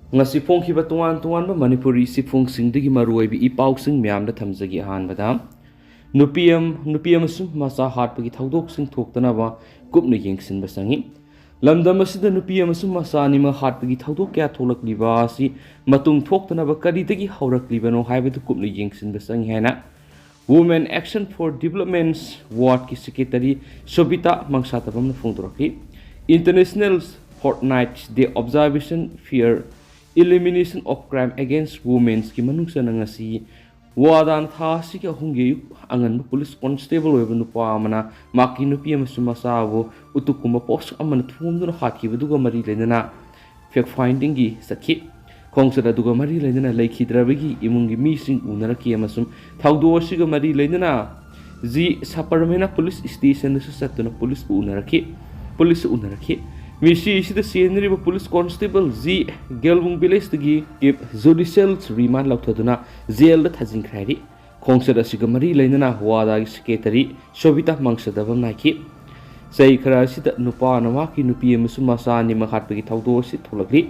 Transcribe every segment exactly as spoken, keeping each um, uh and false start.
ꯉꯁꯤ ꯐꯣꯡꯈꯤꯕ ꯇꯣꯉꯥꯟ ꯇꯣꯉꯥꯟꯕ ꯃꯅꯤꯄꯨꯔꯤ ꯆꯦꯐꯣꯡꯁꯤꯡꯗꯒꯤ ꯃꯔꯨꯑꯣꯏꯕ ꯏ ꯄꯥꯎꯁꯤꯡ ꯃꯌꯥꯝꯗ ꯊꯝꯖꯒꯦ꯫ ꯑꯍꯥꯟꯕꯗ, ꯅꯨꯄꯤ ꯑꯃ, ꯅꯨꯄꯤ ꯑꯃꯁꯨꯡ ꯃꯆꯥ ꯍꯥꯠꯄꯒꯤ ꯊꯧꯗꯣꯛꯁꯤꯡ ꯊꯣꯛꯇꯅꯕ ꯀꯨꯞꯅ ꯌꯦꯡꯁꯤꯟꯕ ꯆꯪꯏ꯫ ꯂꯝꯗꯝ ꯑꯁꯤꯗ ꯅꯨꯄꯤ ꯑꯃꯁꯨꯡ ꯃꯆꯥ ꯑꯅꯤꯃꯛ ꯍꯥꯠꯄꯒꯤ ꯊꯧꯗꯣꯛ ꯀꯌꯥ ꯊꯣꯛꯂꯛꯂꯤꯕ ꯑꯁꯤ ꯃꯇꯨꯡ ꯊꯣꯛꯇꯅꯕ ꯀꯔꯤꯗꯒꯤ ꯍꯧꯔꯛꯂꯤꯕꯅꯣ ꯍꯥꯏꯕꯗꯨ ꯀꯨꯞꯅ ꯌꯦꯡꯁꯤꯟꯕ ꯆꯪꯏ ꯍꯥꯏꯅ Women Action for Development's Wardꯀꯤ Secretary ꯁꯣꯕꯤꯇꯥ ꯃꯪꯁꯥꯇꯕꯝꯅ ꯐꯣꯡꯗꯣꯔꯛꯈꯤ꯫ International Fortnight Day Observation Fair Elimination of Crime Against Womenꯀꯤ ꯃꯅꯨꯡ ꯆꯟꯅ ꯉꯁꯤ ꯋꯥꯗꯥꯅ ꯊꯥ ꯑꯁꯤꯒꯤ ꯑꯍꯨꯝꯒꯤ ꯑꯌꯨꯛ ꯑꯉꯟꯕ ꯄꯨꯂꯤꯁ ꯀꯣꯟꯁꯇꯦꯕꯜ ꯑꯣꯏꯕ ꯅꯨꯄꯥ ꯑꯃꯅ ꯃꯍꯥꯛꯀꯤ ꯅꯨꯄꯤ ꯑꯃꯁꯨꯡ ꯃꯆꯥꯕꯨ ꯎꯇꯨꯛꯀꯨꯝꯕ ꯄꯣꯠꯁꯛ ꯑꯃꯅ ꯊꯣꯝꯗꯨꯅ ꯍꯥꯠꯈꯤꯕꯗꯨꯒ ꯃꯔꯤ ꯂꯩꯅꯅ fact findingꯒꯤ ꯆꯠꯈꯤ꯫ ꯈꯣꯡꯆꯠ ꯑꯗꯨꯒ ꯃꯔꯤ ꯂꯩꯅꯅ ꯂꯩꯈꯤꯗ꯭ꯔꯕꯒꯤ ꯏꯃꯨꯡꯒꯤ ꯃꯤꯁꯤꯡ ꯎꯅꯔꯛꯈꯤ ꯑꯃꯁꯨꯡ ꯊꯧꯗꯣꯛ ꯑꯁꯤꯒ ꯃꯔꯤ ꯂꯩꯅꯅ ꯖꯤ ꯁꯄꯔꯃꯦꯅ ꯄꯨꯂꯤꯁ ꯁ꯭ꯇꯦꯁꯟꯗꯁꯨ ꯆꯠꯇꯨꯅ ꯄꯨꯂꯤꯁꯄꯨ ꯎꯅꯔꯛꯈꯤ꯫ ꯄꯨꯂꯤꯁꯁꯨ ꯎꯅꯔꯛꯈꯤ꯫ ꯃꯤꯁꯤ ꯑꯁꯤꯗ ꯆꯦꯟꯅꯔꯤꯕ ꯄꯨꯂꯤꯁ ꯀꯣꯟꯁꯇꯦꯕꯜ ꯖꯤ ꯒꯦꯜꯕꯨꯡ ꯚꯤꯂꯦꯖꯇꯒꯤ ꯖꯨꯗꯤꯁꯤꯌꯦꯜ ꯔꯤꯃꯥꯟ ꯂꯧꯊꯗꯨꯅ ꯖꯦꯜꯗ ꯊꯥꯖꯤꯟꯈ꯭ꯔꯦ ꯍꯥꯏꯔꯤ꯫ ꯈꯣꯡꯆꯠ ꯑꯁꯤꯒ ꯃꯔꯤ ꯂꯩꯅꯅ ꯋꯥꯗꯥꯒꯤ ꯁꯦꯀ꯭ꯔꯦꯇꯔꯤ ꯁꯣꯕꯤꯇꯥ ꯃꯪꯁꯗꯕꯝ ꯅꯥꯏꯈꯤ꯫ ꯆꯍꯤ ꯈꯔ ꯑꯁꯤꯗ ꯅꯨꯄꯥꯅ ꯃꯍꯥꯛꯀꯤ ꯅꯨꯄꯤ ꯑꯃꯁꯨꯡ ꯃꯆꯥ ꯑꯅꯤꯃꯛ ꯍꯥꯠꯄꯒꯤ ꯊꯧꯗꯣꯛ ꯑꯁꯤ ꯊꯣꯛꯂꯛꯂꯤ꯫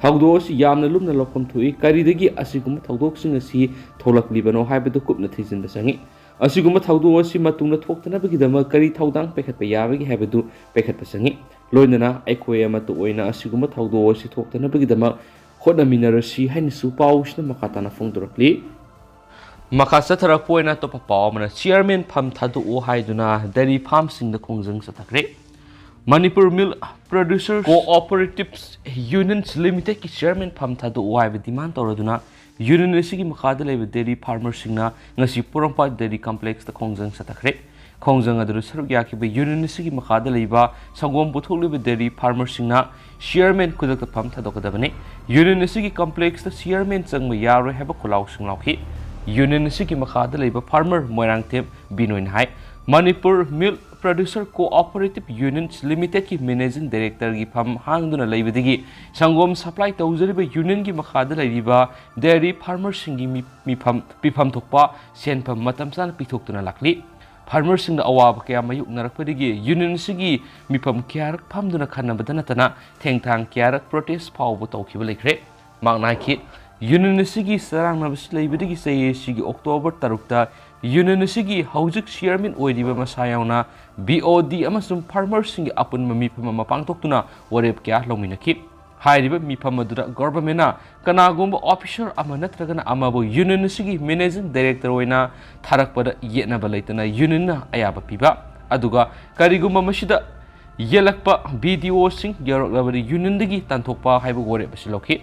ꯊꯧꯗꯣꯛ ꯑꯁꯤ ꯌꯥꯝꯅ ꯂꯨꯝꯅ ꯂꯧꯐꯝ ꯊꯣꯛꯏ꯫ ꯀꯔꯤꯗꯒꯤ ꯑꯁꯤꯒꯨꯝꯕ ꯊꯧꯗꯣꯛꯁꯤꯡ ꯑꯁꯤ ꯊꯣꯛꯂꯛꯂꯤꯕꯅꯣ ꯍꯥꯏꯕꯗꯨ ꯀꯨꯞꯅ ꯊꯤꯖꯤꯟꯕ ꯆꯪꯏ꯫ ꯑꯁꯤꯒꯨꯝꯕ ꯊꯧꯗꯣꯛ ꯑꯁꯤ ꯃꯇꯨꯡꯗ ꯊꯣꯛꯇꯅꯕꯒꯤꯗꯃꯛ ꯀꯔꯤ ꯊꯧꯗꯥꯡ ꯄꯥꯏꯈꯠꯄ ꯌꯥꯕꯒꯦ ꯍꯥꯏꯕꯗꯨ ꯄꯥꯏꯈꯠꯄ ꯆꯪꯏ꯫ ꯂꯣꯏꯅꯅ ꯑꯩꯈꯣꯏ ꯑꯃꯠꯇ ꯑꯣꯏꯅ ꯑꯁꯤꯒꯨꯝꯕ ꯊꯧꯗꯣꯛ ꯑꯁꯤ ꯊꯣꯛꯇꯅꯕꯒꯤꯗꯃꯛ ꯍꯣꯠꯅꯃꯤꯟꯅꯔꯁꯤ ꯍꯥꯏꯅꯁꯨ ꯄꯥꯎꯁꯤꯅ ꯃꯈꯥ ꯇꯥꯅ ꯐꯣꯡꯗꯣꯔꯛꯂꯤ꯫ ꯃꯈꯥ ꯆꯠꯊꯔꯛꯄ ꯑꯣꯏꯅ ꯑꯇꯣꯞꯄ ꯄꯥꯎ ꯑꯃꯅ ꯆꯤꯌꯔꯃꯦꯟ ꯐꯝ ꯊꯥꯗꯣꯛꯑꯣ ꯍꯥꯏꯗꯨꯅ ꯗꯦꯔꯤ ꯐꯥꯔꯝꯁꯤꯡꯗ ꯈꯣꯡꯖꯪ ꯆꯠꯊꯈ꯭ꯔꯦ꯫ Manipur milk producer cooperative unions ꯂꯤꯃꯤꯇꯦꯗꯀꯤ ꯆꯤꯌꯔꯃꯦꯟ ꯐꯝ ꯊꯥꯗꯣꯛꯑꯣ ꯍꯥꯏꯕ ꯗꯤꯃꯥꯟ ꯇꯧꯔꯗꯨꯅ ꯌꯨꯅꯤꯌꯟ ꯑꯁꯤꯒꯤ ꯃꯈꯥꯗ ꯂꯩꯕ ꯗꯦꯔꯤ ꯐꯥꯔꯃꯔꯁꯤꯡꯅ ꯉꯁꯤ ꯄꯣꯔꯣꯝꯄꯥꯠ ꯗꯦꯔꯤ ꯀꯝꯄ꯭ꯂꯦꯛꯁꯇ ꯈꯣꯡꯖꯪ ꯆꯠꯊꯈ꯭ꯔꯦ꯫ ꯈꯣꯡꯖꯪ ꯑꯗꯨꯗ ꯁꯔꯨꯛ ꯌꯥꯈꯤꯕ ꯌꯨꯅꯤꯌꯟ ꯑꯁꯤꯒꯤ ꯃꯈꯥꯗ ꯂꯩꯕ ꯁꯪꯒꯣꯝ ꯄꯨꯊꯣꯛꯂꯤꯕ ꯗꯦꯔꯤ ꯐꯥꯔꯃꯔꯁꯤꯡꯅ ꯆꯤꯌꯔꯃꯦꯟ ꯈꯨꯗꯛꯇ ꯐꯝ ꯊꯥꯗꯣꯛꯀꯗꯕꯅꯤ꯫ ꯌꯨꯅꯤꯌꯟ ꯑꯁꯤꯒꯤ ꯀꯝꯄ꯭ꯂꯦꯛꯁꯇ ꯆꯤꯌꯔꯃꯦꯟ ꯆꯪꯕ ꯌꯥꯔꯣꯏ ꯍꯥꯏꯕ ꯈꯣꯜꯂꯥꯎꯁꯤꯡ ꯂꯥꯎꯈꯤ꯫ ꯌꯨꯅꯤꯌꯟ ꯑꯁꯤꯒꯤ ꯃꯈꯥꯗ ꯂꯩꯕ ꯐꯥꯔꯃꯔ ꯃꯣꯏꯔꯥꯡꯊꯦꯝ ꯕꯤꯅꯣꯏꯅ ꯍꯥꯏ, Manipur milk producer cooperative unions ꯂꯤꯃꯤꯇꯦꯗꯀꯤ ꯃꯦꯅꯦꯖꯤꯡ ꯗꯥꯏꯔꯦꯛꯇꯔꯒꯤ ꯐꯝ ꯍꯥꯡꯗꯨꯅ ꯂꯩꯕꯗꯒꯤ ꯁꯪꯒꯣꯝ ꯁꯄ꯭ꯂꯥꯏ ꯇꯧꯖꯔꯤꯕ ꯌꯨꯅꯤꯌꯟꯒꯤ ꯃꯈꯥꯗ ꯂꯩꯔꯤꯕ ꯗꯦꯔꯤ ꯐꯥꯔꯃꯔꯁꯤꯡꯒꯤ ꯃꯤ-, ꯃꯤꯐꯝ, ꯄꯤꯐꯝ ꯊꯣꯛꯄ ꯁꯦꯟꯐꯝ ꯃꯇꯝ ꯆꯥꯅ ꯄꯤꯊꯣꯛꯇꯨꯅ ꯂꯥꯛꯂꯤ꯫ ꯐꯥꯔꯃꯔꯁꯤꯡꯅ ꯑꯋꯥꯕ ꯀꯌꯥ ꯃꯥꯌꯣꯛꯅꯔꯛꯄꯗꯒꯤ ꯌꯨꯅꯤꯌꯟ ꯑꯁꯤꯒꯤ ꯃꯤꯐꯝ ꯀꯌꯥꯔꯛ ꯐꯝꯗꯨꯅ ꯈꯟꯅꯕꯗ ꯅꯠꯇꯅ ꯊꯦꯡꯊꯥꯡ ꯀꯌꯥꯔꯛ ꯄ꯭ꯔꯣꯇꯦꯁ ꯐꯥꯎꯕ ꯇꯧꯈꯤꯕ ꯂꯩꯈ꯭ꯔꯦ꯫ ꯃꯍꯥꯛꯅ ꯍꯥꯏꯈꯤ, ꯌꯨꯅꯤꯌꯟ ꯑꯁꯤꯒꯤ ꯆꯔꯥꯡꯅꯕꯁꯤ ꯂꯩꯕꯗꯒꯤ ꯆꯍꯤ ꯑꯁꯤꯒꯤ ꯑꯣꯛꯇꯣꯕꯔ ꯇꯔꯨꯛꯇ ꯌꯨꯅꯤꯌꯟ ꯑꯁꯤꯒꯤ ꯍꯧꯖꯤꯛ ꯆꯤꯌꯔꯃꯦꯟ ꯑꯣꯏꯔꯤꯕ ꯃꯁꯥ ꯌꯥꯎꯅ ꯕꯤ ꯑꯣ ꯗꯤ ꯑꯃꯁꯨꯡ ꯐꯥꯔꯃꯔꯁꯤꯡꯒꯤ ꯑꯄꯨꯟꯕ ꯃꯤꯐꯝ ꯑꯃ ꯄꯥꯡꯊꯣꯛꯇꯨꯅ ꯋꯥꯔꯦꯞ ꯀꯌꯥ ꯂꯧꯃꯤꯟꯅꯈꯤ꯫ ꯍꯥꯏꯔꯤꯕ ꯃꯤꯐꯝ ꯑꯗꯨꯗ ꯒꯣꯚꯔꯟꯃꯦꯟꯠꯅ ꯀꯅꯥꯒꯨꯝꯕ ꯑꯣꯐꯤꯁꯔ ꯑꯃ ꯅꯠꯇ꯭ꯔꯒꯅ ꯑꯃꯕꯨ ꯌꯨꯅꯤꯌꯟ ꯑꯁꯤꯒꯤ ꯃꯦꯅꯦꯖꯤꯡ ꯗꯥꯏꯔꯦꯛꯇꯔ ꯑꯣꯏꯅ ꯊꯥꯔꯛꯄꯗ ꯌꯦꯠꯅꯕ ꯂꯩꯇꯅ ꯌꯨꯅꯤꯌꯟꯅ ꯑꯌꯥꯕ ꯄꯤꯕ, ꯑꯗꯨꯒ ꯀꯔꯤꯒꯨꯝꯕ ꯃꯁꯤꯗ ꯌꯦꯜꯂꯛꯄ ꯕꯤ ꯗꯤ ꯑꯣꯁꯤꯡ ꯌꯥꯎꯔꯛꯂꯕꯗꯤ ꯌꯨꯅꯤꯌꯟꯗꯒꯤ ꯇꯥꯟꯊꯣꯛꯄ ꯍꯥꯏꯕ ꯋꯥꯔꯦꯞ ꯑꯁꯤ ꯂꯧꯈꯤ꯫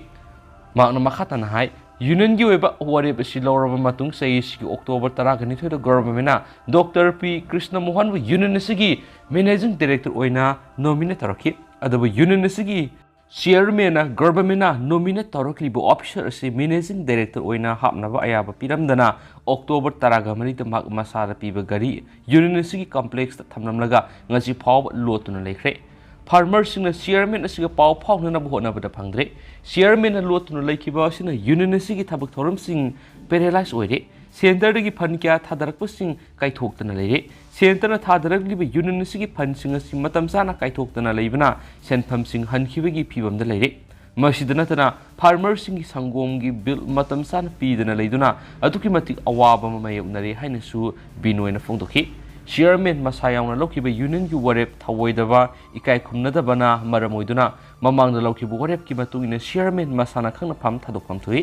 ꯃꯍꯥꯛꯅ ꯃꯈꯥ ꯇꯥꯅ ꯍꯥꯏ, ꯌꯨꯅꯤꯌꯟꯒꯤ ꯑꯣꯏꯕ ꯋꯥꯔꯦꯞ ꯑꯁꯤ ꯂꯧꯔꯕ ꯃꯇꯨꯡ ꯆꯍꯤ ꯑꯁꯤꯒꯤ ꯑꯣꯛꯇꯣꯕꯔ ꯇꯔꯥꯒ ꯅꯤꯊꯣꯏꯗ ꯒꯣꯚꯔꯟꯃꯦꯟꯠꯅ ꯗꯣꯛꯇꯔ ꯄꯤ ꯀ꯭ꯔꯤꯁꯅ ꯃꯣꯍꯟꯕꯨ ꯌꯨꯅꯤꯌꯟ ꯑꯁꯤꯒꯤ ꯃꯦꯅꯦꯖꯤꯡ ꯗꯥꯏꯔꯦꯛꯇꯔ ꯑꯣꯏꯅ ꯅꯣꯃꯤꯅꯦꯠ ꯇꯧꯔꯛꯈꯤ꯫ ꯑꯗꯨꯕꯨ ꯌꯨꯅꯤꯌꯟ ꯑꯁꯤꯒꯤ ꯆꯤꯌꯔꯃꯦꯟꯅ ꯒꯣꯚꯔꯟꯃꯦꯟꯠꯅ ꯅꯣꯃꯤꯅꯦꯠ ꯇꯧꯔꯛꯂꯤꯕ ꯑꯣꯐꯤꯁꯔ ꯑꯁꯤ ꯃꯦꯅꯦꯖꯤꯡ ꯗꯥꯏꯔꯦꯛꯇꯔ ꯑꯣꯏꯅ ꯍꯥꯞꯅꯕ ꯑꯌꯥꯕ ꯄꯤꯔꯝꯗꯅ ꯑꯣꯛꯇꯣꯕꯔ ꯇꯔꯥꯒ ꯃꯔꯤꯗ ꯃꯍꯥꯛ ꯃꯁꯥꯗ ꯄꯤꯕ ꯒꯥꯔꯤ ꯌꯨꯅꯤꯌꯟ ꯑꯁꯤꯒꯤ ꯀꯝꯄ꯭ꯂꯦꯛꯁꯇ ꯊꯝꯂꯝꯂꯒ ꯉꯁꯤ ꯐꯥꯎꯕ ꯂꯣꯠꯇꯨꯅ ꯂꯩꯈ꯭ꯔꯦ꯫ ꯐꯥꯔꯃꯔꯁꯤꯡꯅ ꯆꯤꯌꯔꯃꯦꯟ ꯑꯁꯤꯒ ꯄꯥꯎ ꯐꯥꯎꯅꯅꯕ ꯍꯣꯠꯅꯕꯗ ꯐꯪꯗ꯭ꯔꯦ꯫ ꯆꯤꯌꯔꯃꯦꯟꯅ ꯂꯣꯠꯇꯨꯅ ꯂꯩꯈꯤꯕ ꯑꯁꯤꯅ ꯌꯨꯅꯤꯌꯟ ꯑꯁꯤꯒꯤ ꯊꯕꯛ ꯊꯧꯔꯝꯁꯤꯡ ꯄꯦꯔꯦꯂꯥꯏꯁ ꯑꯣꯏꯔꯦ꯫ ꯁꯦꯟꯇꯔꯗꯒꯤ ꯐꯟ ꯀꯌꯥ ꯊꯥꯗꯔꯛꯄꯁꯤꯡ ꯀꯥꯏꯊꯣꯛꯇꯅ ꯂꯩꯔꯦ꯫ ꯁꯦꯟꯇꯔꯅ ꯊꯥꯗꯔꯛꯂꯤꯕ ꯌꯨꯅꯤꯌꯟ ꯑꯁꯤꯒꯤ ꯐꯟꯁꯤꯡ ꯑꯁꯤ ꯃꯇꯝ ꯆꯥꯅ ꯀꯥꯏꯊꯣꯛꯇꯅ ꯂꯩꯕꯅ ꯁꯦꯟꯐꯝꯁꯤꯡ ꯍꯟꯈꯤꯕꯒꯤ ꯐꯤꯕꯝꯗ ꯂꯩꯔꯦ꯫ ꯃꯁꯤꯗ ꯅꯠꯇꯅ ꯐꯥꯔꯃꯔꯁꯤꯡꯒꯤ ꯁꯪꯒꯣꯝꯒꯤ ꯕꯤꯜ ꯃꯇꯝ ꯆꯥꯅ ꯄꯤꯗꯅ ꯂꯩꯗꯨꯅ ꯑꯗꯨꯛꯀꯤ ꯃꯇꯤꯛ ꯑꯋꯥꯕ ꯑꯃ ꯃꯥꯌꯣꯛꯅꯔꯦ ꯍꯥꯏꯅꯁꯨ ꯕꯤꯅꯣꯏꯅ ꯐꯣꯡꯗꯣꯛꯈꯤ꯫ ꯆꯤꯌꯔꯃꯦꯟ ꯃꯁꯥ ꯌꯥꯎꯅ ꯂꯧꯈꯤꯕ ꯌꯨꯅꯤꯌꯟꯒꯤ ꯋꯥꯔꯦꯞ ꯊꯧꯑꯣꯏꯗꯕ, ꯏꯀꯥꯏ ꯈꯨꯝꯅꯗꯕꯅ ꯃꯔꯝ ꯑꯣꯏꯗꯨꯅ ꯃꯃꯥꯡꯗ ꯂꯧꯈꯤꯕ ꯋꯥꯔꯦꯞꯀꯤ ꯃꯇꯨꯡ ꯏꯟꯅ ꯆꯤꯌꯔꯃꯦꯟ ꯃꯁꯥꯅ ꯈꯪꯅ ꯐꯝ ꯊꯥꯗꯣꯛꯐꯝ ꯊꯣꯛꯏ꯫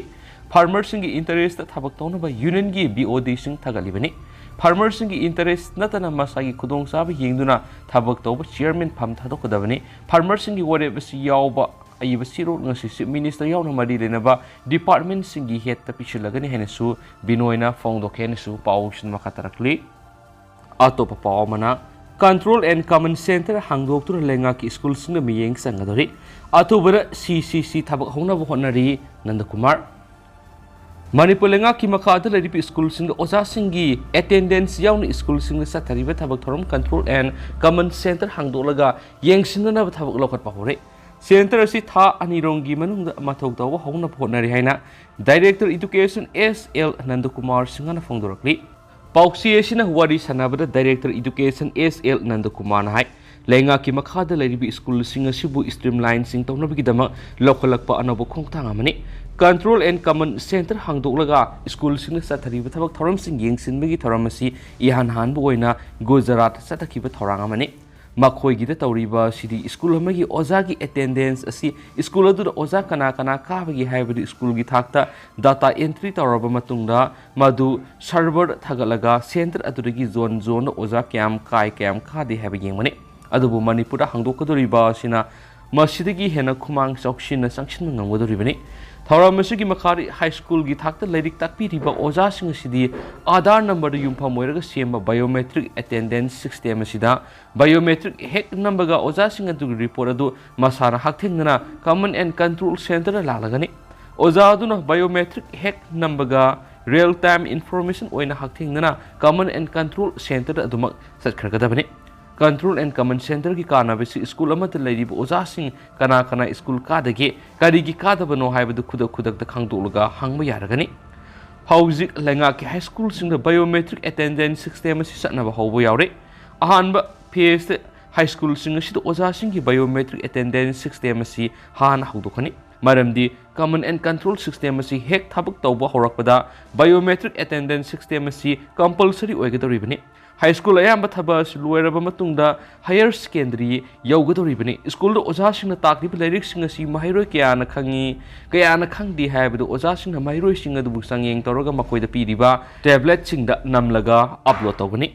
ꯐꯥꯔꯃꯔꯁꯤꯡꯒꯤ ꯏꯟꯇꯔꯦꯁꯇ ꯊꯕꯛ ꯇꯧꯅꯕ ꯌꯨꯅꯤꯌꯟꯒꯤ ꯕꯤ ꯑꯣ ꯗꯤꯁꯤꯡ ꯊꯥꯒꯠꯂꯤꯕꯅꯤ꯫ ꯐꯥꯔꯃꯔꯁꯤꯡꯒꯤ ꯏꯟꯇꯔꯦꯁ ꯅꯠꯇꯅ ꯃꯁꯥꯒꯤ ꯈꯨꯗꯣꯡꯆꯥꯕ ꯌꯦꯡꯗꯨꯅ ꯊꯕꯛ ꯇꯧꯕ ꯆꯤꯌꯔꯃꯦꯟ ꯐꯝ ꯊꯥꯗꯣꯛꯀꯗꯕꯅꯤ꯫ ꯐꯥꯔꯃꯔꯁꯤꯡꯒꯤ ꯋꯥꯔꯦꯞ ꯑꯁꯤ ꯌꯥꯎꯕ ꯑꯏꯕ ꯆꯦꯔꯣꯜ ꯉꯁꯤ ꯆꯤꯐ ꯃꯤꯅꯤꯁꯇꯔ ꯌꯥꯎꯅ ꯃꯔꯤ ꯂꯩꯅꯕ ꯗꯤꯄꯥꯔꯠꯃꯦꯟꯁꯤꯡꯒꯤ ꯍꯦꯠꯇ ꯄꯤꯁꯤꯜꯂꯒꯅꯤ ꯍꯥꯏꯅꯁꯨ ꯕꯤꯅꯣꯏꯅ ꯐꯣꯡꯗꯣꯛꯈꯤ ꯍꯥꯏꯅꯁꯨ ꯄꯥꯎꯁꯤꯡ ꯃꯈꯥ ꯇꯥꯔꯛꯂꯤ꯫ ꯑꯇꯣꯞꯄ ꯄꯥꯎ ꯑꯃꯅ, ꯀꯟꯇ꯭ꯔꯣꯜ ꯑꯦꯟ ꯀꯃꯟ ꯁꯦꯟꯇꯔ ꯍꯥꯡꯗꯣꯛꯇꯨꯅ ꯂꯩꯉꯥꯛꯀꯤ ꯁ꯭ꯀꯨꯜꯁꯤꯡꯗ ꯃꯤꯠꯌꯦꯡ ꯆꯪꯒꯗꯧꯔꯤ꯫ ꯑꯊꯨꯕꯗ ꯁꯤ ꯁꯤ ꯁꯤ ꯊꯕꯛ ꯍꯧꯅꯕ ꯍꯣꯠꯅꯔꯤ, ꯅꯟꯗꯀꯨꯃꯥꯔ꯫ ꯃꯅꯤꯄꯨꯔ ꯂꯩꯉꯥꯛꯀꯤ ꯃꯈꯥꯗ ꯂꯩꯔꯤꯕ ꯁ꯭ꯀꯨꯜꯁꯤꯡꯗ ꯑꯣꯖꯥꯁꯤꯡꯒꯤ ꯑꯦꯇꯦꯟꯗꯦꯟꯁ ꯌꯥꯎꯅ ꯁ꯭ꯀꯨꯜꯁꯤꯡꯗ ꯆꯠꯊꯔꯤꯕ ꯊꯕꯛ ꯊꯧꯔꯝ ꯀꯟꯇ꯭ꯔꯣꯜ ꯑꯦꯟ ꯀꯃꯟ ꯁꯦꯟꯇꯔ ꯍꯥꯡꯗꯣꯛꯂꯒ ꯌꯦꯡꯁꯤꯟꯅꯅꯕ ꯊꯕꯛ ꯂꯧꯈꯠꯄ ꯍꯧꯔꯦ꯫ ꯁꯦꯟꯇꯔ ꯑꯁꯤ ꯊꯥ ꯑꯅꯤꯔꯣꯝꯒꯤ ꯃꯅꯨꯡꯗ ꯃꯊꯧ ꯇꯧꯕ ꯍꯧꯅꯕ ꯍꯣꯠꯅꯔꯤ ꯍꯥꯏꯅ ꯗꯥꯏꯔꯦꯛꯇꯔ ꯏꯗꯨꯀꯦꯁꯟ ꯑꯦꯁ ꯑꯦꯜ ꯅꯟꯗꯀꯨꯃꯥꯔ ꯁꯤꯡꯍꯅ ꯐꯣꯡꯗꯣꯔꯛꯂꯤ꯫ ꯄꯥꯎꯆꯦ ꯑꯁꯤꯅ ꯋꯥꯔꯤ ꯁꯥꯟꯅꯕꯗ ꯗꯥꯏꯔꯦꯛꯇꯔ ꯏꯗꯨꯀꯦꯁꯟ ꯑꯦꯁ ꯑꯦꯜ ꯅꯟꯗꯀꯨꯃꯥꯔꯅ ꯍꯥꯏ, ꯂꯩꯉꯥꯛꯀꯤ ꯃꯈꯥꯗ ꯂꯩꯔꯤꯕ ꯁ꯭ꯀꯨꯜꯁꯤꯡ ꯑꯁꯤꯕꯨ streamlineꯁꯤꯡ ꯇꯧꯅꯕꯒꯤꯗꯃꯛ ꯂꯧꯈꯠꯂꯛꯄ ꯑꯅꯧꯕ ꯈꯣꯡꯊꯥꯡ ꯑꯃꯅꯤ꯫ Control and Command Centre ꯍꯥꯡꯗꯣꯛꯂꯒ ꯁ꯭ꯀꯨꯜꯁꯤꯡꯗ ꯆꯠꯊꯔꯤꯕ ꯊꯕꯛ ꯊꯧꯔꯝꯁꯤꯡ ꯌꯦꯡꯁꯤꯟꯕꯒꯤ ꯊꯧꯔꯝ ꯑꯁꯤ ꯏꯍꯥꯟ ꯍꯥꯟꯕ ꯑꯣꯏꯅ ꯒꯨꯖꯔꯥꯠ ꯆꯠꯊꯈꯤꯕ ꯊꯧꯔꯥꯡ ꯑꯃꯅꯤ꯫ ꯃꯈꯣꯏꯒꯤꯗ ꯇꯧꯔꯤꯕ ꯑꯁꯤꯗꯤ ꯁ꯭ꯀꯨꯜ ꯑꯃꯒꯤ ꯑꯣꯖꯥꯒꯤ attendance ꯑꯁꯤ ꯁ꯭ꯀꯨꯜ ꯑꯗꯨꯗ ꯑꯣꯖꯥ ꯀꯅꯥ ꯀꯅꯥ ꯀꯥꯕꯒꯦ ꯍꯥꯏꯕꯗꯨ ꯁ꯭ꯀꯨꯜꯒꯤ ꯊꯥꯛꯇ data entry ꯇꯧꯔꯕ ꯃꯇꯨꯡꯗ ꯃꯗꯨ server ꯊꯥꯒꯠꯂꯒ centre ꯑꯗꯨꯗꯒꯤ zone zoneꯗ ꯑꯣꯖꯥ ꯀꯌꯥꯝ ꯀꯥꯏ ꯀꯌꯥꯝ ꯀꯥꯗꯦ ꯍꯥꯏꯕ ꯌꯦꯡꯕꯅꯤ꯫ ꯑꯗꯨꯕꯨ ꯃꯅꯤꯄꯨꯔꯗ ꯍꯥꯡꯗꯣꯛꯀꯗꯧꯔꯤꯕ ꯑꯁꯤꯅ ꯃꯁꯤꯗꯒꯤ ꯍꯦꯟꯅ ꯈꯨꯃꯥꯡ ꯆꯥꯎꯁꯤꯟꯅ ꯆꯪꯁꯤꯟꯕ ꯉꯝꯒꯗꯧꯔꯤꯕꯅꯤ꯫ ꯊꯧꯔꯝ ꯑꯁꯤꯒꯤ ꯃꯈꯥꯗ ꯍꯥꯏ ꯁ꯭ꯀꯨꯜꯒꯤ ꯊꯥꯛꯇ ꯂꯥꯏꯔꯤꯛ ꯇꯥꯛꯄꯤꯔꯤꯕ ꯑꯣꯖꯥꯁꯤꯡ ꯑꯁꯤꯗꯤ Aadhaar numberꯗ ꯌꯨꯝꯐꯝ ꯑꯣꯏꯔꯒ ꯁꯦꯝꯕ biometric attendance system ꯑꯁꯤꯗ biometric ꯍꯦꯛ ꯅꯝꯕꯒ ꯑꯣꯖꯥꯁꯤꯡ ꯑꯗꯨꯒꯤ report ꯑꯗꯨ ꯃꯁꯥꯅ ꯍꯛꯊꯦꯡꯅꯅ Command and Control Centreꯗ ꯂꯥꯛꯂꯒꯅꯤ꯫ ꯑꯣꯖꯥ ꯑꯗꯨꯅ biometric ꯍꯦꯛ ꯅꯝꯕꯒ real time information ꯑꯣꯏꯅ ꯍꯛꯊꯦꯡꯅꯅ Command and Control Centreꯗ ꯑꯗꯨꯃꯛ ꯆꯠꯈ꯭ꯔꯒꯗꯕꯅꯤ꯫ Control and Command Centreꯒꯤ ꯀꯥꯟꯅꯕꯁꯤ ꯁ꯭ꯀꯨꯜ ꯑꯃꯗ ꯂꯩꯔꯤꯕ ꯑꯣꯖꯥꯁꯤꯡ ꯀꯅꯥ ꯀꯅꯥ ꯁ꯭ꯀꯨꯜ ꯀꯥꯗꯒꯦ, ꯀꯔꯤꯒꯤ ꯀꯥꯗꯕꯅꯣ ꯍꯥꯏꯕꯗꯨ ꯈꯨꯗꯛ ꯈꯨꯗꯛꯇ ꯈꯪꯗꯣꯛꯂꯒ ꯍꯪꯕ ꯌꯥꯔꯒꯅꯤ꯫ ꯍꯧꯖꯤꯛ ꯂꯩꯉꯥꯛꯀꯤ ꯍꯥꯏ ꯁ꯭ꯀꯨꯜꯁꯤꯡꯗ biometric attendance system ꯑꯁꯤ ꯆꯠꯅꯕ ꯍꯧꯕ ꯌꯥꯎꯔꯦ꯫ ꯑꯍꯥꯟꯕ phaseꯇ ꯍꯥꯏ ꯁ꯭ꯀꯨꯜꯁꯤꯡ ꯑꯁꯤꯗ ꯑꯣꯖꯥꯁꯤꯡꯒꯤ biometric attendance system ꯑꯁꯤ ꯍꯥꯟꯅ ꯍꯧꯗꯣꯛꯀꯅꯤ꯫ ꯃꯔꯝꯗꯤ Command and Control System ꯑꯁꯤ ꯍꯦꯛ ꯊꯕꯛ ꯇꯧꯕ ꯍꯧꯔꯛꯄꯗ biometric attendance system ꯑꯁꯤ compulsory ꯑꯣꯏꯒꯗꯧꯔꯤꯕꯅꯤ꯫ ꯍꯥꯏ ꯁ꯭ꯀꯨꯜ ꯑꯌꯥꯝꯕ ꯊꯕꯛ ꯑꯁꯤ ꯂꯣꯏꯔꯕ ꯃꯇꯨꯡꯗ higher secondary ꯌꯧꯒꯗꯧꯔꯤꯕꯅꯤ꯫ ꯁ꯭ꯀꯨꯜꯗ ꯑꯣꯖꯥꯁꯤꯡꯅ ꯇꯥꯛꯂꯤꯕ ꯂꯥꯏꯔꯤꯛꯁꯤꯡ ꯑꯁꯤ ꯃꯍꯩꯔꯣꯏ ꯀꯌꯥꯅ ꯈꯪꯏ, ꯀꯌꯥꯅ ꯈꯪꯗꯦ ꯍꯥꯏꯕꯗꯨ ꯑꯣꯖꯥꯁꯤꯡꯅ ꯃꯍꯩꯔꯣꯏꯁꯤꯡ ꯑꯗꯨꯕꯨ ꯆꯥꯡꯌꯦꯡ ꯇꯧꯔꯒ ꯃꯈꯣꯏꯗ ꯄꯤꯔꯤꯕ tabletꯁꯤꯡꯗ ꯅꯝꯂꯒ upload ꯇꯧꯒꯅꯤ꯫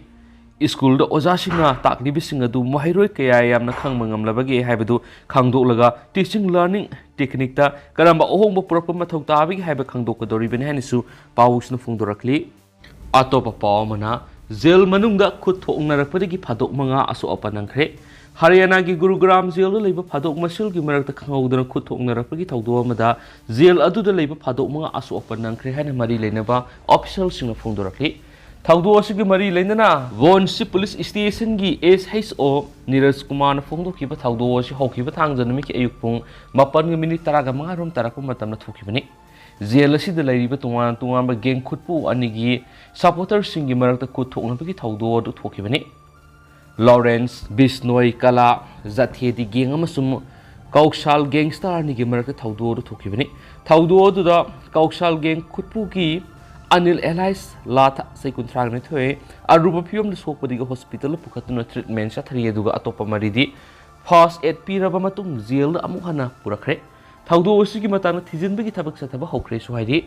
ꯁ꯭ꯀꯨꯜꯗ ꯑꯣꯖꯥꯁꯤꯡꯅ ꯇꯥꯛꯂꯤꯕꯁꯤꯡ ꯑꯗꯨ ꯃꯍꯩꯔꯣꯏ ꯀꯌꯥ ꯌꯥꯝꯅ ꯈꯪꯕ ꯉꯝꯂꯕꯒꯦ ꯍꯥꯏꯕꯗꯨ ꯈꯪꯗꯣꯛꯂꯒ teaching learning techniqueꯇ ꯀꯔꯝꯕ ꯑꯍꯣꯡꯕ ꯄꯨꯔꯛꯄ ꯃꯊꯧ ꯇꯥꯕꯒꯦ ꯍꯥꯏꯕ ꯈꯪꯗꯣꯛꯀꯗꯧꯔꯤꯕꯅꯤ ꯍꯥꯏꯅꯁꯨ ꯄꯥꯎꯁꯤꯅ ꯐꯣꯡꯗꯣꯔꯛꯂꯤ꯫ ꯑꯇꯣꯞꯄ ꯄꯥꯎ ꯑꯃꯅ, ꯖꯦꯜ ꯃꯅꯨꯡꯗ ꯈꯨꯠ ꯊꯣꯛꯅꯔꯛꯄꯗꯒꯤ ꯐꯥꯗꯣꯛ ꯃꯉꯥ ꯑꯁꯣꯛ ꯑꯄꯟ ꯅꯪꯈ꯭ꯔꯦ꯫ ꯍꯔꯤꯌꯥꯅꯥꯒꯤ ꯒꯨꯔꯨꯒ꯭ꯔꯥꯝ ꯖꯦꯜꯗ ꯂꯩꯕ ꯐꯥꯗꯣꯛ ꯃꯁꯦꯜꯒꯤ ꯃꯔꯛꯇ ꯈꯪꯍꯧꯗꯅ ꯈꯨꯠ ꯊꯣꯛꯅꯔꯛꯄꯒꯤ ꯊꯧꯗꯣꯛ ꯑꯃꯗ ꯖꯦꯜ ꯑꯗꯨꯗ ꯂꯩꯕ ꯐꯥꯗꯣꯛ ꯃꯉꯥ ꯑꯁꯣꯛ ꯑꯄꯟ ꯅꯪꯈ꯭ꯔꯦ ꯍꯥꯏꯅ ꯃꯔꯤ ꯂꯩꯅꯕ officialꯁꯤꯡꯅ ꯐꯣꯡꯗꯣꯔꯛꯂꯤ꯫ ꯊꯧꯗꯣꯛ ꯑꯁꯤꯒꯤ ꯃꯔꯤ ꯂꯩꯅꯅ ꯕꯣꯟꯁꯤ police ꯁ꯭ꯇꯦꯁꯟꯒꯤ S H O Neeraj ꯀꯨꯃꯥꯔꯅ ꯐꯣꯡꯗꯣꯛꯈꯤꯕ ꯊꯧꯗꯣꯛ ꯑꯁꯤ ꯍꯧꯈꯤꯕ ꯊꯥꯡꯖ ꯅꯨꯃꯤꯠꯀꯤ ꯑꯌꯨꯛ ꯄꯨꯡ ꯃꯥꯄꯟꯒ ꯃꯤꯅꯤꯠ ꯇꯔꯥꯒ ꯃꯉꯥ ꯔꯣꯝ ꯇꯥꯔꯛꯄ ꯃꯇꯝꯗ ꯊꯣꯛꯈꯤꯕꯅꯤ꯫ ꯖꯦꯜ ꯑꯁꯤꯗ ꯂꯩꯔꯤꯕ ꯇꯣꯉꯥꯟ ꯇꯣꯉꯥꯟꯕ ꯒꯦꯡ ꯈꯨꯠꯄꯨ ꯑꯅꯤꯒꯤ supporterꯁꯤꯡꯒꯤ ꯃꯔꯛꯇ ꯈꯨꯠ ꯊꯣꯛꯅꯕꯒꯤ ꯊꯧꯗꯣꯛ ꯑꯗꯨ ꯊꯣꯛꯈꯤꯕꯅꯤ꯫ ꯂꯣꯔꯦꯟꯁ ꯕꯤꯁꯅꯣꯏ ꯀꯂꯥ ꯖꯊꯦꯗꯤ ꯒꯦꯡ ꯑꯃꯁꯨꯡ ꯀꯧꯁꯥꯜ ꯒꯦꯡꯁꯇꯔ ꯑꯅꯤꯒꯤ ꯃꯔꯛꯇ ꯊꯧꯗꯣꯛ ꯑꯗꯨ ꯊꯣꯛꯈꯤꯕꯅꯤ꯫ ꯊꯧꯗꯣꯛ ꯑꯗꯨꯗ ꯀꯧꯁꯥꯜ ꯒꯦꯡ ꯈꯨꯠꯄꯨꯒꯤ ꯑꯅꯤꯜ ꯑꯦꯂꯥꯏꯁ ꯂꯥꯊ, ꯆꯍꯤ ꯀꯨꯟꯊ꯭ꯔꯥ ꯅꯤꯊꯣꯏ, ꯑꯔꯨꯕ ꯐꯤꯕꯝꯗ ꯁꯣꯛꯄꯗꯒꯤ ꯍꯣꯁꯄꯤꯇꯥꯜꯗ ꯄꯨꯈꯠꯇꯨꯅ ꯇ꯭ꯔꯤꯠꯃꯦꯟ ꯆꯠꯊꯔꯤ, ꯑꯗꯨꯒ ꯑꯇꯣꯞꯄ ꯃꯔꯤꯗꯤ ꯐꯥꯔꯁ ꯑꯦꯗ ꯄꯤꯔꯕ ꯃꯇꯨꯡ ꯖꯦꯜꯗ ꯑꯃꯨꯛ ꯍꯟꯅ ꯄꯨꯔꯛꯈ꯭ꯔꯦ꯫ ꯊꯧꯗꯣꯛ ꯑꯁꯤꯒꯤ ꯃꯇꯥꯡꯗ ꯊꯤꯖꯤꯟꯕꯒꯤ ꯊꯕꯛ ꯆꯠꯊꯕ ꯍꯧꯈ꯭ꯔꯦꯁꯨ ꯍꯥꯏꯔꯤ꯫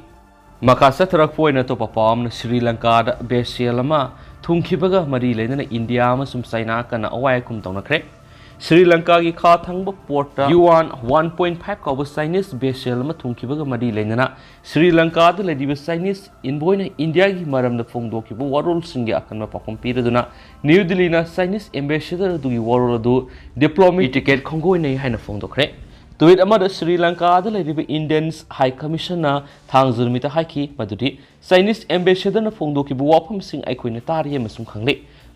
ꯃꯈꯥ ꯆꯠꯊꯔꯛꯄ ꯑꯣꯏꯅ ꯑꯇꯣꯞꯄ ꯄꯥꯎ ꯑꯃꯅ ꯁ꯭ꯔꯤ ꯂꯪꯀꯥꯗ vessel ꯑꯃ ꯊꯨꯡꯈꯤꯕꯒ ꯃꯔꯤ ꯂꯩꯅꯅ ꯏꯟꯗꯤꯌꯥ ꯑꯃꯁꯨꯡ ꯆꯥꯏꯅꯥ ꯀꯟꯅ ꯑꯋꯥꯏ ꯑꯈꯨꯝ ꯇꯧꯅꯈ꯭ꯔꯦ꯫ ꯁ꯭ꯔꯤ ꯂꯪꯀꯥꯒꯤ ꯈꯥ ꯊꯪꯕ ꯄꯣꯔꯠꯇ ꯌꯨꯑꯥꯟ ꯋꯥꯟ ꯄꯣꯏꯟ ꯐꯥꯏꯚ ꯀꯧꯕ ꯆꯥꯏꯅꯤꯁ vessel ꯑꯃ ꯊꯨꯡꯈꯤꯕꯒ ꯃꯔꯤ ꯂꯩꯅꯅ ꯁ꯭ꯔꯤ ꯂꯪꯀꯥꯗ ꯂꯩꯔꯤꯕ ꯆꯥꯏꯅꯤꯁ ꯏꯟꯚꯣꯏꯅ ꯏꯟꯗꯤꯌꯥꯒꯤ ꯃꯔꯝꯗ ꯐꯣꯡꯗꯣꯛꯈꯤꯕ ꯋꯥꯔꯣꯜꯁꯤꯡꯒꯤ ꯑꯀꯟꯕ ꯄꯥꯎꯈꯨꯝ ꯄꯤꯔꯗꯨꯅ ꯅ꯭ꯌꯨ ꯗꯤꯜꯂꯤꯅ ꯆꯥꯏꯅꯤꯁ ꯑꯦꯝꯕꯦꯁꯦꯗꯔ ꯑꯗꯨꯒꯤ ꯋꯥꯔꯣꯜ ꯑꯗꯨ ꯗꯤꯄ꯭ꯂꯣꯃꯦꯠ ꯏꯇꯤꯀꯦꯠ ꯈꯣꯡꯒꯣꯏꯅꯩ ꯍꯥꯏꯅ ꯐꯣꯡꯗꯣꯛꯈ꯭ꯔꯦ꯫ ꯇ꯭ꯋꯤꯠ ꯑꯃꯗ ꯁ꯭ꯔꯤ ꯂꯪꯀꯥꯗ ꯂꯩꯔꯤꯕ ꯏꯟꯗꯤꯌꯟꯁ ꯍꯥꯏ ꯀꯃꯤꯁꯟꯅ ꯊꯥꯡꯖ ꯅꯨꯃꯤꯠꯇ ꯍꯥꯏꯈꯤ ꯃꯗꯨꯗꯤ ꯆꯥꯏꯅꯤꯁ ꯑꯦꯝꯕꯦꯁꯦꯗꯔꯅ ꯐꯣꯡꯗꯣꯛꯈꯤꯕ ꯋꯥꯐꯝꯁꯤꯡ ꯑꯩꯈꯣꯏꯅ ꯇꯥꯔꯤ ꯑꯃꯁꯨꯡ ꯈꯪꯂꯦ꯫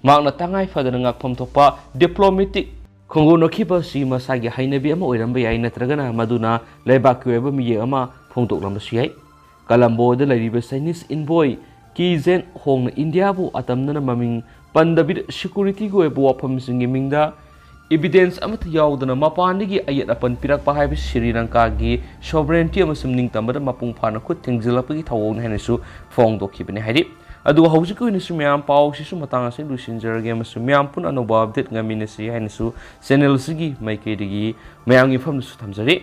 ꯃꯍꯥꯛꯅ ꯇꯉꯥꯏ ꯐꯗꯅ ꯉꯛꯐꯝ ꯊꯣꯛꯄ ꯗꯤꯄ꯭ꯂꯣꯃꯦꯇꯤꯛ ꯈꯣꯡꯒꯣꯟꯅꯈꯤꯕ ꯑꯁꯤ ꯃꯁꯥꯒꯤ ꯍꯩꯅꯕꯤ ꯑꯃ ꯑꯣꯏꯔꯝꯕ ꯌꯥꯏ, ꯅꯠꯇ꯭ꯔꯒꯅ ꯃꯗꯨꯅ ꯂꯩꯕꯥꯛꯀꯤ ꯑꯣꯏꯕ ꯃꯤꯌꯦꯛ ꯑꯃ ꯐꯣꯡꯗꯣꯛꯂꯝꯕꯁꯨ ꯌꯥꯏ꯫ ꯀꯂꯝꯕꯣꯗ ꯂꯩꯔꯤꯕ ꯆꯥꯏꯅꯤꯁ ꯏꯟꯚꯣꯏ ꯀꯤ ꯖꯦꯟ ꯍꯣꯡꯅ ꯏꯟꯗꯤꯌꯥꯕꯨ ꯑꯇꯝꯅꯅ ꯃꯃꯤꯡ ꯄꯟꯗꯕꯤꯗ ꯁꯦꯀ꯭ꯌꯨꯔꯤꯇꯤꯒꯤ ꯑꯣꯏꯕ ꯋꯥꯐꯝꯁꯤꯡꯒꯤ ꯃꯤꯡꯗ ꯏꯚꯤꯗꯦꯟꯁ ꯑꯃꯠꯇ ꯌꯥꯎꯗꯅ ꯃꯄꯥꯟꯗꯒꯤ ꯑꯌꯦꯠ ꯑꯄꯟ ꯄꯤꯔꯛꯄ ꯍꯥꯏꯕꯁꯤ ꯁ꯭ꯔꯤ ꯂꯪꯀꯥꯒꯤ ꯁꯣꯚꯔꯦꯟꯇꯤ ꯑꯃꯁꯨꯡ ꯅꯤꯡꯇꯝꯕꯗ ꯃꯄꯨꯡ ꯐꯥꯅ ꯈꯨꯠ ꯊꯤꯡꯖꯤꯜꯂꯛꯄꯒꯤ ꯊꯧꯑꯣꯡꯅꯤ ꯍꯥꯏꯅꯁꯨ ꯐꯣꯡꯗꯣꯛꯈꯤꯕꯅꯤ ꯍꯥꯏꯔꯤ꯫ ꯑꯗꯨꯒ ꯍꯧꯖꯤꯛꯀꯤ ꯑꯣꯏꯅꯁꯨ ꯃꯌꯥꯝ ꯄꯥꯎꯁꯤꯁꯨ ꯃꯇꯥꯡ ꯑꯁꯤꯗ ꯂꯣꯏꯁꯤꯟꯖꯔꯒꯦ ꯑꯃꯁꯨꯡ ꯃꯌꯥꯝ ꯄꯨꯟꯅ ꯑꯅꯧꯕ ꯑꯞꯗꯦꯠ ꯉꯥꯏꯃꯤꯟꯅꯁꯤ ꯍꯥꯏꯅꯁꯨ ꯆꯦꯅꯦꯜ ꯑꯁꯤꯒꯤ ꯃꯥꯏꯀꯩꯗꯒꯤ ꯃꯌꯥꯝꯒꯤ ꯃꯐꯝꯗꯁꯨ ꯊꯝꯖꯔꯤ꯫